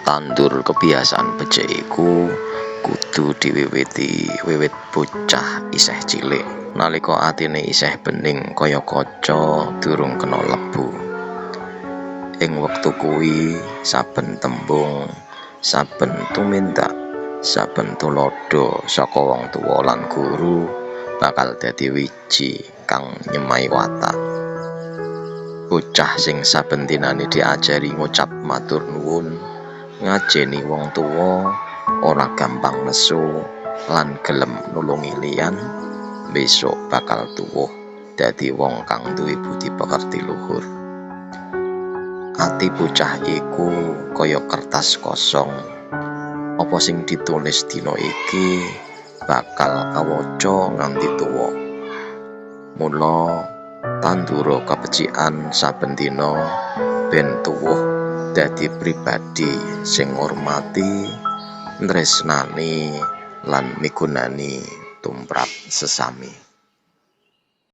Tandur kebiasaan becik iku kudu diwiwiti wiwit bocah isih cilik, nalika atine isih bening kaya kaca durung kena lebu. Ing wektu kuwi saben tembung, saben tumindak, saben tuladha saka wong tuwa lan guru bakal dadi wiji kang nyemai watak. Bocah sing saben dinane diajari ngucap matur nuwun, ngajeni wong tuwa, ora gampang nesu lan gelem nulungi liyan, besok bakal tuwuh dadi wong kang duwe budi pekerti luhur. Ati bocah iku kaya kertas kosong. Apa sing ditulis dina iki bakal kawaca nganti tuwa. Mula tandura kabecikan saben dina ben tuwuh dadi pribadi sing ngurmati, nresnani lan migunani tumrap sesami.